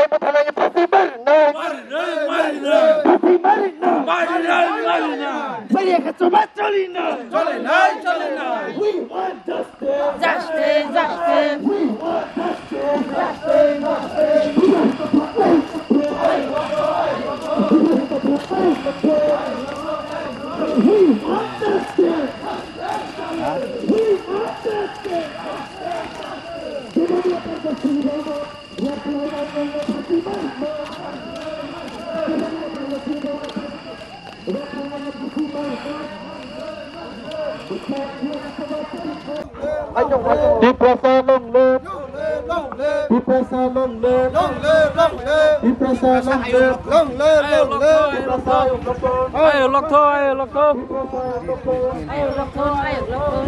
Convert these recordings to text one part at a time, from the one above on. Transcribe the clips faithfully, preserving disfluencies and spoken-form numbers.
Chwngno butharnai phasi marinai. Marinai, marinai. Phasi marinai. Marinai, marinai. Chwngno khe chuma cholinai. Cholinai, cholinai. We want justice. Justice, justice. We want justice. Justice, justice. Tiprasa long live! Tiprasa long live! Tiprasa long live! Long live, long live! Tiprasa long live! Ayo, lokto, ayo, lokto! Tiprasa long live! Ayo, lokto, ayo, lokto!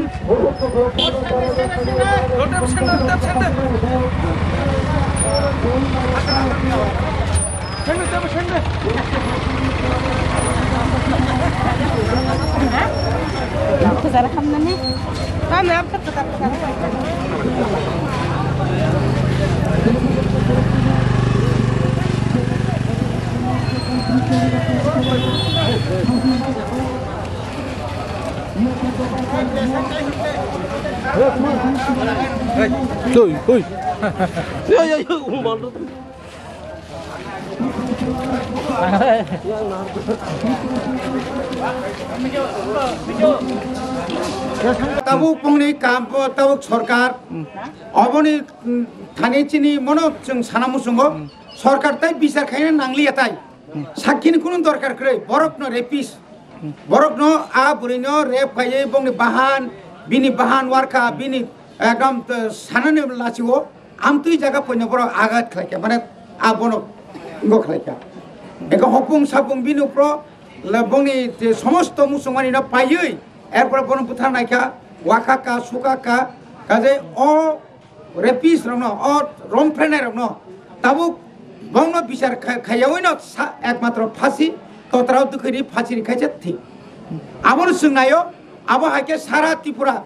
Oi, oi. Ya, ya, ya, umbal. Tabuk pungni kam, tabuk sorkar, oboni, mm, thani chini mono chwng sana muchungo, sorkar tai bichar khaina nangliya tai. Sakini kunu dorkar kwrwi, borokno rapist. Borokno, a bwrwino rape khaiwi bongni bahan, bini bahan warkha, bini ekdom, eh, sanani lachio, amtwi jaga poino borok agat khlaikha, mane a bono go khlaikha. Eko hopung sapung bini upro le bongni je somosto muchungmanino paiwi, erpore bono butharnaikha, wakhakha, sukakha, kaje o rapist rokno, o romphrenairokno tabuk bongno bichar kha-, khaiyawino sa-, ekmatro phasi, totrao dwkhwini phasi ri khaisa thik. Abono chwng naio, abo hai khe sara Tripura,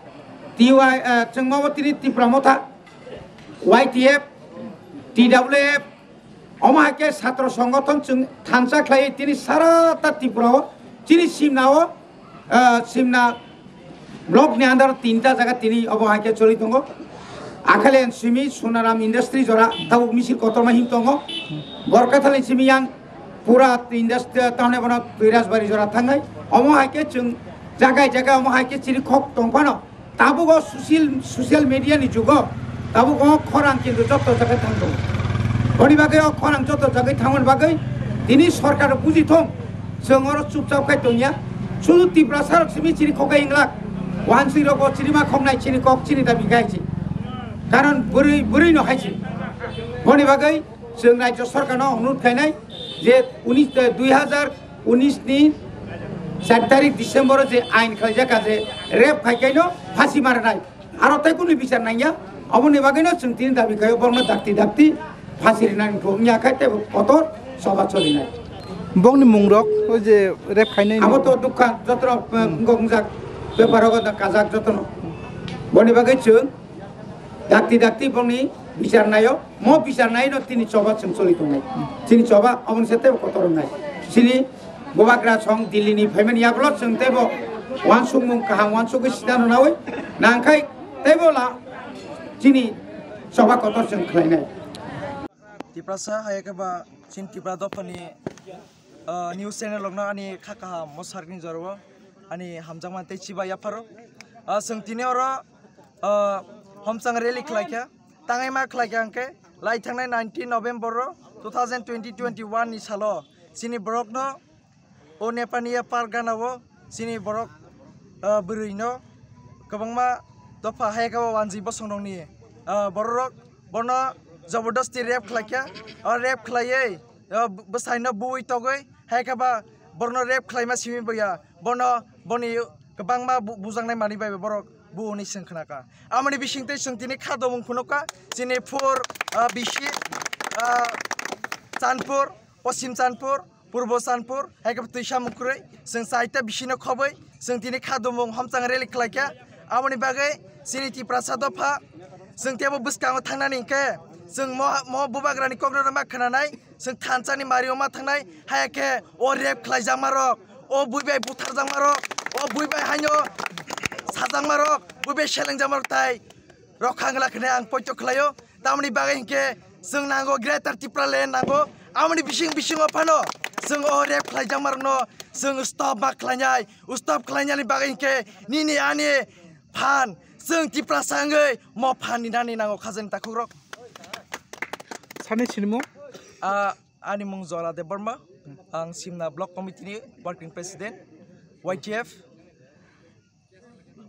T Y, eh, chwng mabo tini Tipra Motha, Y T F, T W F, omo hai khe satro songothon chwng thansa khlaiwi tini sara ta Tripura o chini simna o, ah, simna block ni under o tinta jaga tini obo hai khe choli tongo. Akhalen simi Sunaram Industry jora tabuk misil kotorma him tongo. Borkathalen simi yang pura industry tamne bono Tuirasbari jora thangnai. Omo hai khe chwng jagai jaga omo hai khe chiri khok tongphano. Tabuk o social, social media ni jugo tabuk o khorang kintu jotto jaga thang tongo. Boni bagwi o khorang jotto jaga thangmani bagwi tini sorkar buji thung, chwng oro chupchap khai tongya. Sudu Tiprasa rok simi chini khok inglak, wansui rok o chini ma khoknai chini kok chini dabi khai chi. Karon bwrwi, bwrwi no hai chi. Boni bagwi chwng rajya sorkar no onurod khainai je unis, eh, dui hazar unis ni char tarik December o je ain khlaijak kha je rape khai kaino phasi marinai. Aro tai kunu bichar nangya. Aboni bagwino chwng tini dabi khaio borokno dakti dakti Phasi rinani wngya khe teibo kotor choba cholinai. Bongni mungrok o je rep khainai abo to dukha jotono, eh, wngjak bepar o kajak jotono. Boni bagwi chwng dakti dakti bongni bichar naio, mo bichar naino tini choba chwng choli tongnai. Chini choba aboni se teibo kotor wngnai. Chini Bubagra song Delhi ni phaimani yagulo chwng teibo wansukmung kaham wansugwi sida rwnawi nangkhai teibo la chini choba kotor chwng khlainai. Tiprasa hai khe ba chini Tipra dophani, ah, news channel rokno ani kha kaham mo sarkni jora o ani hamjakma tei chiba yapharo. Ah, chwng tini oro, ah, homchang rally khlai kha, tangai ma khlai kha hwnkhe lai thangnai nineteen November o two thousand twenty twenty one ni salo chini borokno o Nepania Pargana o chini borok, ah, bwrwi no kwbangma dopha hai khe o wanjwi bosong rokni, ah, borok rok bono jabardasti rep khlai kha, o rep khlaiwi, o bwsai no buwi togwi hai khe ba borno rep khlaima simi boya bono boni kwbangma bu-, bujaknai manwi bai borok buo hwnwi chwng khna kha. Amoni bising twi chwng tini kha domung phunuk kha chini phur, ah, bisi, ah, Chanpur, Poschim Chanpur, Purbo Chanpur, hai khe twisa mukrwi, chwng chaita bisino khobwi, chwng tini kha domung homchang rally khlai kha. Aboni bagwi chini Tiprasa dopha, chwng teibo bwskango thangnani hinkhe, chwng mo, mo bubagrani kokno ma khwnanai, chwng thansani mario ma thangnai, hai khe o rep khlaijakma rok, o bui bai butharjakma rok, o bui bai haino sajakma rok, bui bai selengjakma rok tai rokha wngla khne ang poito khlaio. Tamoni bagwi hinkhe chwng nango Greater Tipraland nango. Amoni bising bisingo phano chwng o rep khlaijakma rokno chwng stop ma khlainai. Stop khlainani bagwi hinkhe nini ani phan chwng Tiprasa wngwi mo phan ni nani nango khajani takhuk rok. Sani sinimung? Ah, ani mung Jora Debbarma. Ang Simna Block Committee ni Working President, Y T F.